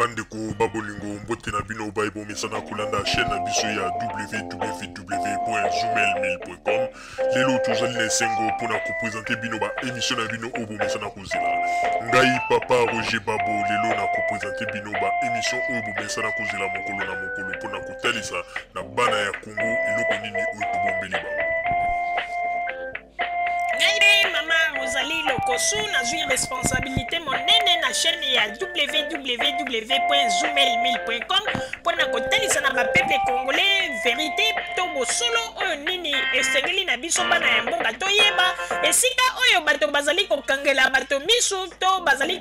Bandeko ba bolingo, mbote na bino baye bomesana kolanda chaîne na biso ya www.zoomail1000.com. Lelo tozali na esengo mpona kopresente bino ba émission na bino oyo bomesana kozela. Ngai papa Roger Babo lelo na kopresente bino ba émission oyo bomesana kozela mokolo na mokolo mpona kotalisa na bana ya Congo eloko nini oyo tobombeli bango. Ngai nde mama Rosalie Lokosu, nazwi responsabilité monene na chaîne ya www.zoomail1000.com mpo na kotalisa na bapeuple congolais verité to bosolo oyo nini esengeli na biso bana ya mboka toyeba esika oyo bato bazali kokangela bato misu to bazali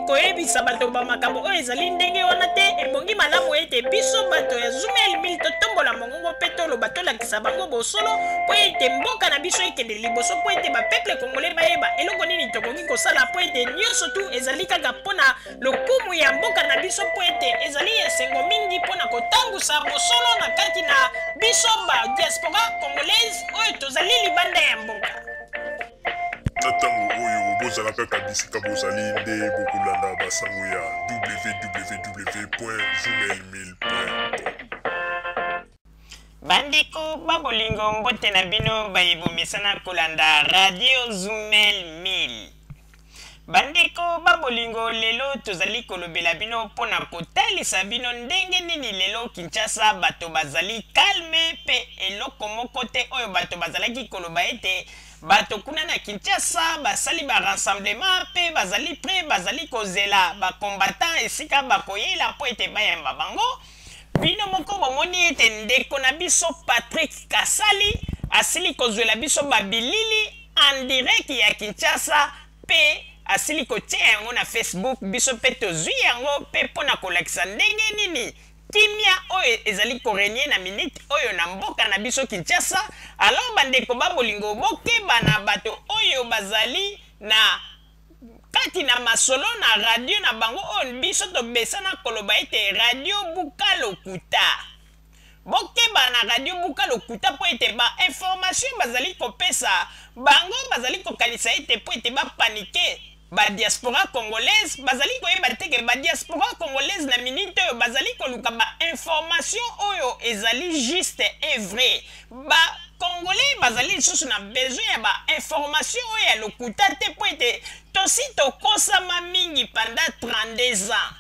koyebisa bato ba makambo oyo ezali ndenge wana te. Ebongi malamu ete biso bato ya Zoomail 1000 totombola mongongo mpe toloba, tolakisa bango bosolo mpo ete mboka na biso ekende liboso, mpo ete bapeuple congolais bayeba eloko nini tokoki kosala, mpo ete nyonso tu ezali kaka mpo na lokumu ya mboka na biso, mpo ete ezali esengo mingi mpo na kotambusa bosolo na kati na biso ba diaspora congolaise oyo tozali libanda ya mboka. Na ntango oyo bozala kaka bisika bozali nde bokolanda basango ya www.zoomail1000.com. Bandeko ba bolingo, mbote na bino baye bomesana kolanda Radio Zumel 1000. Bandeko ba bolingo, lelo tozali kolobela bino mpo na kotalisa bino ndenge nini lelo Kinshasa bato bazali calme mpe eloko moko te oyo bato bazalaki koloba ete bato kuna na Kinshasa basali ba rassemblement mpe bazali prêt, bazali kozela ba combattant esika bakoyela mpo ete bayamba bango. Bino moko bomoni ete ndeko na biso Patrick Kasali asili kozwela biso ba bilili en direct ya Kinshasa mpe asili kotia yango na Facebook. Biso mpe tozwi yango mpe mpo na kolakisa ndenge nini kimia oyo ezali korenye na minute oyo na mboka na biso Kinshasa. Alors bandeko ba bolingo, bokeba na bato oyo bazali na kati na masolo na radio na bango oyo biso tobesana koloba ete radio buka lokuta. Bokeba na radio buka lokuta mpo ete ba information bazali kopesa bango, bazali kokanisa ete mpo ete bapanike ba diaspora congolaise. Bazali koyeba te ke ba diaspora congolaise na minute oyo bazali koluka ba information oyo ezali juste et vrai. Ba congolais bazali lisusu na besoin ya ba information oyo ya lokuta te, mpo ete tosi tokosama mingi pendant 32 ans.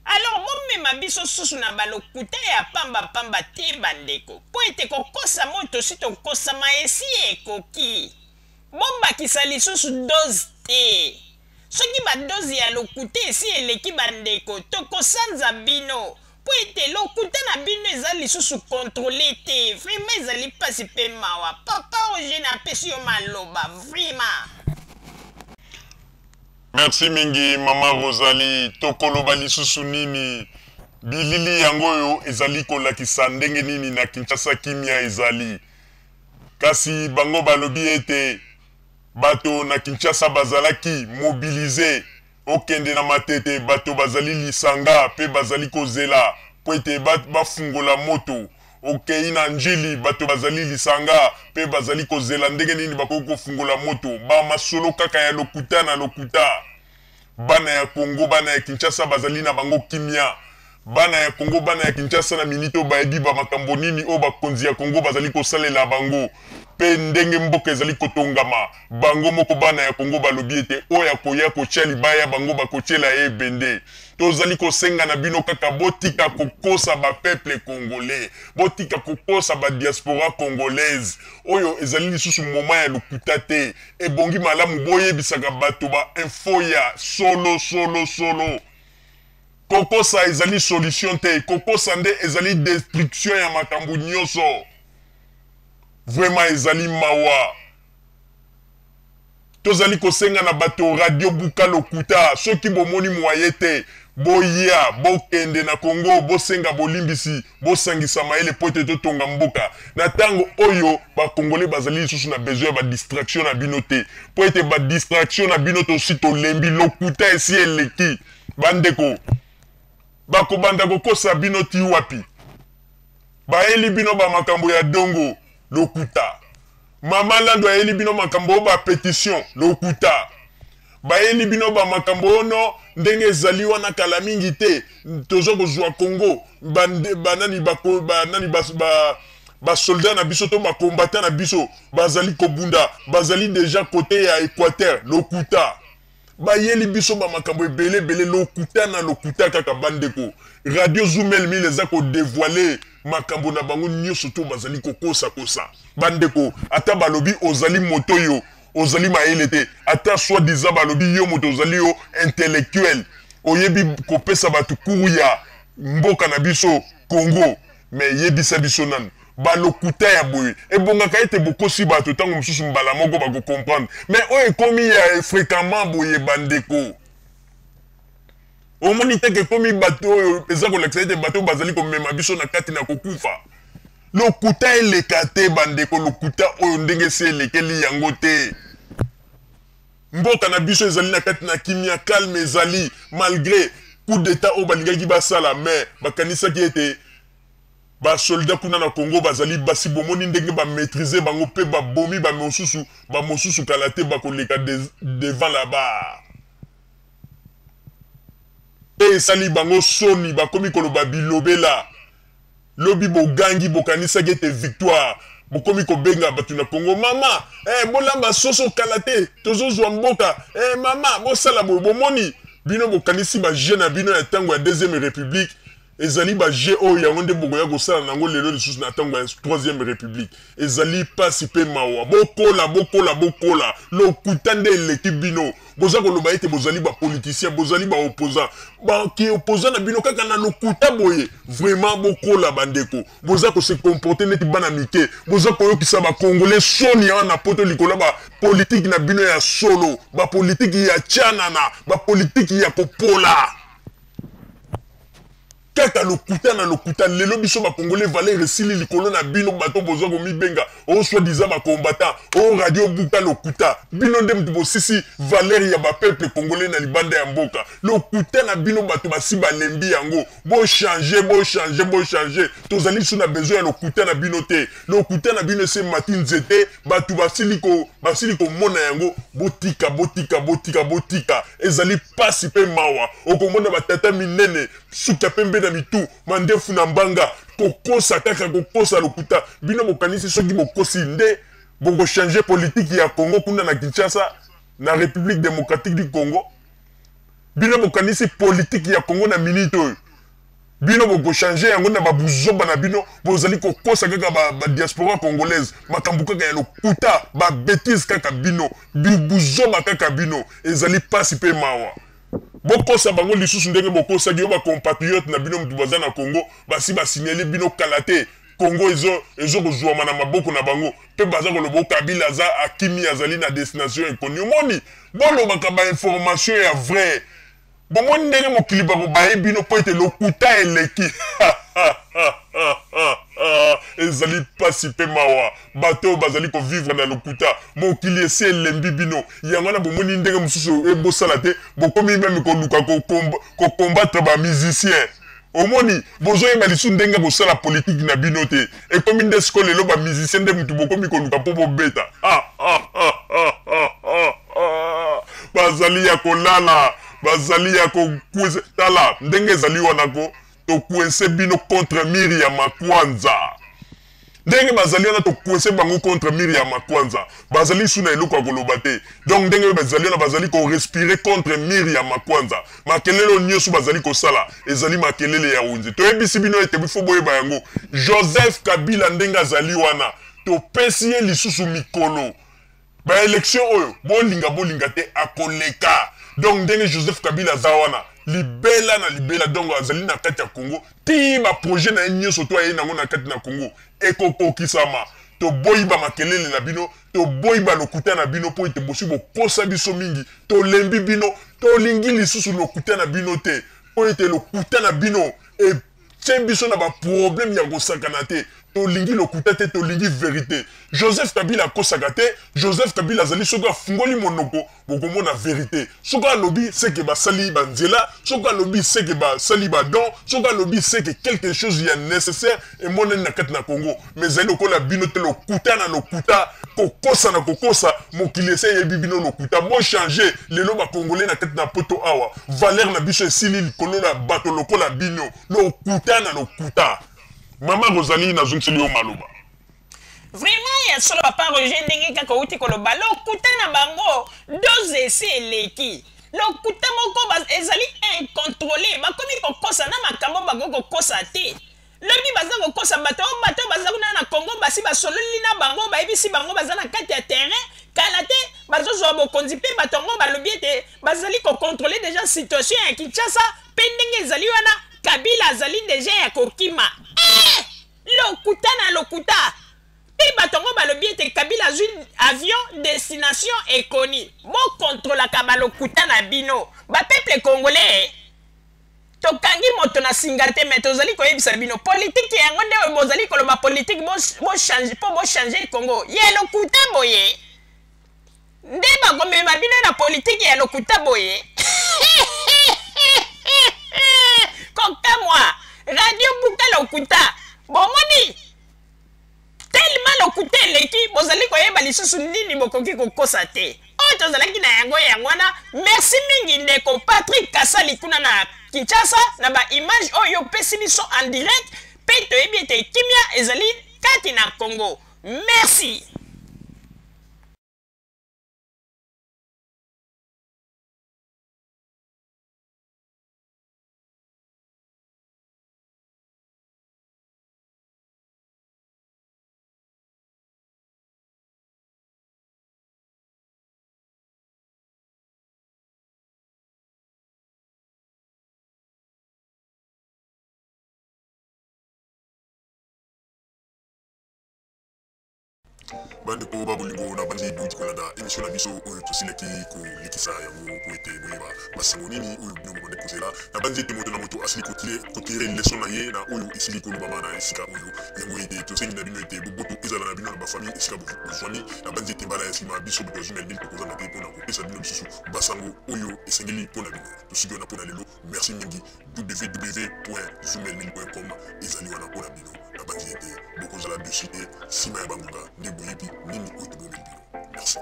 Alors bomema biso susu na balokuta ya pamba-pamba te bandeko, mpo ete kokosama oyo tosi tokosama esi ekoki. Bobakisa lisusu dose te. Soki ba dose ya lokuta esi eleki bandeko, tokosanza bino, mpo ete lokuta na bino eza lisusu controle te. Vraiment ezali pasi mpe mawa. Papa Roger, napesi yo maloba vraiment. Merci mingi mama Rosalie. Tokoloba lisusu nini? Bilili yango oyo ezali kolakisa ndenge nini na Kinshasa kimia ezali. Kasi bango balobi ete bato na Kinshasa bazalaki mobiliser. Okende na Matete, bato bazali lisanga pe bazali kozela po ete bafungola moto. Okei na Ndjili, bato bazali lisanga pe bazali kozela ndenge nini bakoki kofungola moto. Ba masolo kaka ya lokuta na lokuta. Bana ya Congo, bana ya Kinshasa bazali na bango kimia. Bana ya Congo, bana ya Kinshasa na minute oyo bayebi ba makambo nini oyo bakonzi ya Congo bazali kosalela bango pe ndenge mboka ezali kotongama. Bango moko bana ya Congo balobi ete oyo akoya kotia libaya bango bakotiela ye ebende. Tozali kosenga na bino kaka botika kokosa ba peuple congolais, botika kokosa ba diaspora congolaise. Oyo ezali lisusu moment ya lokuta te. Ebongi malamu boyebisaka bato ba info ya solo solo solo. Kokosa ezali solution te, kokosa nde ezali destruction ya makambo nyoso. Vraiment ezali mawa. Tozali kosenga na bato radio buka lokuta, soki bomoni moyen te, boya bokende na Congo, bosenga bolimbisi, bosangisa mayele po ete totonga mboka. Na tango oyo ba Congolais bazali lisusu na besoin ya ba distraction na bino te, po ete ba distraction na bino tosi tolembi, lokuta esi eleki. Bandeko, bakobanda kokosa bino ti wapi? Bayeli bino ba makambo ya dongo, lokuta. Mama Lando ayeli bino makambo oyo ba petition, lokuta. Bayeli bino ba makambo oyo no. Ndenge ezali wana kala mingi te toza kozwa Congo, banani banani basoldat na biso to bacombattant na biso bazali kobunda, bazali déjà côté ya Équateur. Lokuta. Bayeli biso bamakambo ebele ebele, lokuta na lokuta kaka. Bandeko, Radio Zumel 1000 eza kodévoiler makambo na bango nyonso to bazali kokosakosa. Bandeko, ata balobi ozali moto oyo ozali mayele te, ata soi-disant balobi yo moto ozali yo intellectuel, oyebi kopesa bato cours ya mboka na biso Congo, mais yebisa biso nanu, balokuta ya boye ebongaka ete bokosi bato ntango mosusu mbala moko bakocomprendre, mais oyo ekomi ya fréquemment boye, bandeko, omoni teke ekomi bato oyo eza kolakisa ete bato oyo bazali komema biso na kati na kokufa. Lokuta eleka te, bandeko. Lokuta oyo ndenge esi elekeli yango te. Mboka na biso ezali na kati na kimia, calme ezali, malgré coup d'état oyo balingaki basala, mais bakanisaki ete basoldat kuna na Congo bazali basi. Bomoni ndenge bamaîtriser bango mpe babomi bamosusu. Bamosusu kala te bakoleka devant la barre. Mpe esali bango soni, bakomi koloba bilobela. Lobi bogangi, bokanisaki ete victoire, bokomi kobenga bato na Congo: "Mama, bolamba soso, kala te tozozwa mboka. Mama, bosala boye." Bomoni, bino bokanisi bajeu na bino ya ntango ya deuxième république ezali bajeu oyo yango nde bokoya kosala nango lelo lisusu na ntango ya troisième république. Ezali mpasi mpe mawa. Bokola, bokola, bokola. Lokuta nde eleki bino. Boza koloba ete bozali bapoliticien, bozali baopposant, baki opposant na bino kaka na lokuta boye. Vraiment, bokola, bandeko. Boza kose comporter neti bana mike. Boza koyokisa bacongolais soni awa na Poto likolo ya bapolitike na bino ya solo, bapolitike ya tianana, bapolitike ya kopola, kaka lokuta na lokuta. Lelo biso bacongolais, valeur esili likolo na bino. Bato bozwa komibenga o soi-disant bacombattant o radio buka lokuta, bino nde mutu bosisi valeur ya bapeuple congolais na libanda ya mboka. Lokuta na bino, bato basi balembi yango. Bochanger, bochanger, bochanger. Tozali so na besoin ya lokuta na bino te. Lokuta na bino ese mati nzete, bato basili komona yango. Botika, botika, botika, botika. Ezali pasi mpe mawa. Okomona batata minene, suki ya pembe na mitu, mandefu na mbanga, kokosa kaka, kokosa lokuta. Bino bokanisi soki bokosi nde bokochanger politike ya Congo kuna na Kinshasa, na République démocratique du Congo? Bino bokanisi politike ya Congo na minute oyo bino bokochanger yango na babuzoba na bino? Bozali kokosa kaka badiaspora ba congolaise, makambo kaka ya lokuta, babêtises kaka bino, buzoba kaka bino. Ezali pasi mpe mawa. Bokosa bango lisusu ndenge bokosaki yo bacompatriote na bino mutu baza na Congo. Basi basignali bino kala te, Congo ezokozwama na maboko na bango, mpe baza koloba Kabila aza akimi, azali na destination inconnue. Omoni, bolobaka bainformation ya vrai. Bomoni ndenge mokili bakobaye bino mpo ete lokuta eleki. Ezali mpasi mpe mawa. Bato oyo bazali kovivre na lokuta, mokili esi elembi bino. Yango wana bomoni ndenge mosusu ebosala te, bokomi même koluka kocombattre bamusicien. Omoni, bozoyeba lisusu ndenge kosala politike na bino te. Ekomi nde sikoyo lelo bamusicien nde mutu bokomi koluka mpo bobeta. Bazali ya kolala, bazali ya kokwisa. Tala ndenge ezali wana ko tocoincer bino contre mur ya makwanza. Ndenge bazali wana, tocoincer bango contre mur ya makwanza. Bazali su na eloko ya koloba te. Donc ndenge bazali wana, bazali korespirer contre mur ya makwanza. Makelele oyo nyonso bazali kosala ezali makelele ya wenze. Toyebisi bino ete bifo boyeba yango, Joseph Kabila ndenge azali wana, topesi ye lisusu mikolo. Baélection oyo, bolinga bolinga te, akoleka. Donc ndenge Joseph Kabila aza wana libela na libela, donc azali na kati ya Congo ti baprojet na ye nyonso to aye nango na kati na Congo ekokokisama. Toboyi bamakelele na bino, toboyi balokuta na bino, mpo ete bosi bokosa biso mingi. Tolembi bino, tolingi lisusu lokuta na bino te, mpo ete lokuta na bino etie biso na baproblème ya kosakana te. Tolingi lokuta te, tolingi verite. Joseph Kabila akosaka te. Joseph Kabila azali, soki afungoli monoko, bokomona verite. Soki alobi, c'est que basali banzela. Soki alobi, c'est que basali badon. Soki alobi, c'est que quelque chose ya nécessaire emonani na kati na Congo. Mais ezali lokola bino te, lokuta na lokuta, kokosa na kokosa. Mokili ese eyebi bino lokuta. Bochange lelo. Bakongolais na kati na Poto awa, valeur na biso esili likolo na bato lokola bino, lokuta na lokuta. Mama Rosalie, nazongiseli yo maloba. Vraiment, ya solo, papa Roger, ndenge kaka outi koloba, lokuta na bango dose esi eleki. Lokuta moko ezali incontrôlé. Bakomi kokosa na makambo bakoki kokosa te. Lobi baza kokosa bato oyo, bato oyo baza kuna na Congo, basi basololi na bango, bayebisi bango baza na kati ya terrain, kala te bazozwa bokonzi. Mpe bato yango balobi ete bazali kocontrôler déjà situation ya Kinshasa, mpe ndenge ezali wana, Kabila azali déjà ya kokima. Eh! Lokuta na lokuta. Mpe bato yango balobi ete Kabila azwi avion, destination ekoni. Bokontrolaka balokuta na bino. Bapeuple congolais, tokangi moto na singa te, me tozali koyebisa bino politike yango nde oyo bozali koloba politike bochange mpo bochange Congo ya lokuta boye. Nde bakomema bino na politike ya lokuta boye. Kokamwa, radio buka lokuta. Bomoni, tellement lokuta eleki, bozali koyeba lisusu nini bokoki kokosa te. Oyo tozalaki na yango, yango wana. Merci mingi, ndeko Patrick Kasali kuna na Kinshasa, na baimage oyo opesi biso en direct. Mpe toyebi ete kimia ezali kati na Congo. Merci. Bandeko ba bolingo, na bandi bouti kolanda émission na biso oyo tosilaki kolekisa yango po ete boyeba basango nini oyo bino bobandaki kozela. Na bandi ete moto na moto asili kotirer leçon na ye na oyo esili kolobama na esika oyo. Yango ete tosengi na bino ete boboto ezala na bino na bafamille esika bozwami. Na bandi ete mbala ya nsima, biso bato ya Zumel Mille tokozanga te mpona kopesa bino lisusu basango oyo esengeli mpo na bino. Tosuki wana mpo na lelo. Merci mingi. www.zumelmille.com ezali wana mpo na bino. Na bandi ete bokozala dessus te nsima ya bangonga nde boyebi nini oyo tobomeli bino. Merci.